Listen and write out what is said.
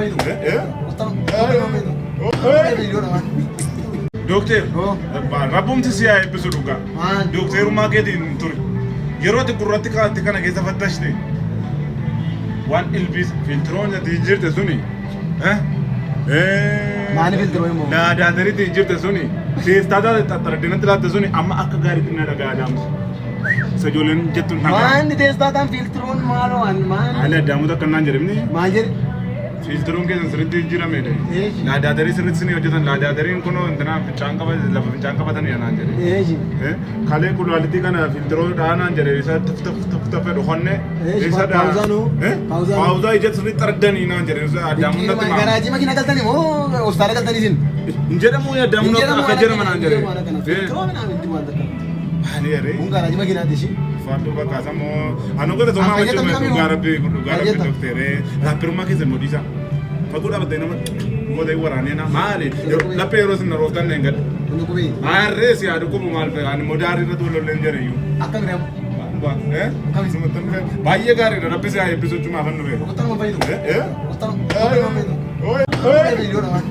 Fayidu. Eh? Dookteer, rabbumti si haa eebbisu dhugaa. Maal? Dookteerummaa keetiin ture. Yeroo ati gurratti kaa'atte kana keessa fattashte waan ilbiisa filtiroon ati jirte suni. Eh? Eh? Maali filtiroo immoo? Laadaatariitti jirte suni. Teestaataa xaxxaradinatti laatte suni amma akka gaariitti na dhagaa adaamsu. Isa ijoolleen jettu hin dhagaa. Maanni teestaataan filtiroon maaloo an maal? Haala addaamutu akka naan jedhamni. Maal jedhe? Filtiroon keessan sirriitti jijjiiramedha. Eeshi. Laadaatarii sirriitti isin hojjetan laadaatariin kunoo intinaa fincaan qaba lafa fincaan qabatan naan jedhe. Eeshi. Kalee kulaalitii kana filtiroo dhaanaan jedhe isa tuf tuf tuf tuf jedhu honne. Eeshi, Isa dha. paawuzaa nuu? Eh? Paawuzaa nuu? Paawuzaa ija sirriitti arganii naan jedhe isa addaamuun natti maama. Garaajii makiina galtanii moo hospitaala galtanii isin? Hin jedhamu addaamuun akka jedhama naan jedhe. Filtiroo minaa miti waan takka. Maali yaree? Kun garaajii makiinaati ishii. Fadduu bakka samoo anu gara tomaa Akka wajjin jettan dhugaa kamiyyuu. rabbii dhugaa rabbii Akka dokteeree raapperummaa keessa immoo dhiisaa. Fagoo dhaabattee nama gootee waraanee na maali laphee yeroo isin rooftan hin gadhu. Kun qubee. Maarree si yaadu qubu maal fa'a ani immoo daarii irratti wal lolleen jedhe iyyuu. Akka biramu. Baay'ee gaariidha rabbi si haa eebbisu jechuun maafan dhufe. Rukuttaan ma fayidu. Eh? Rukuttaan ma fayidu. Viidiyoodha waan.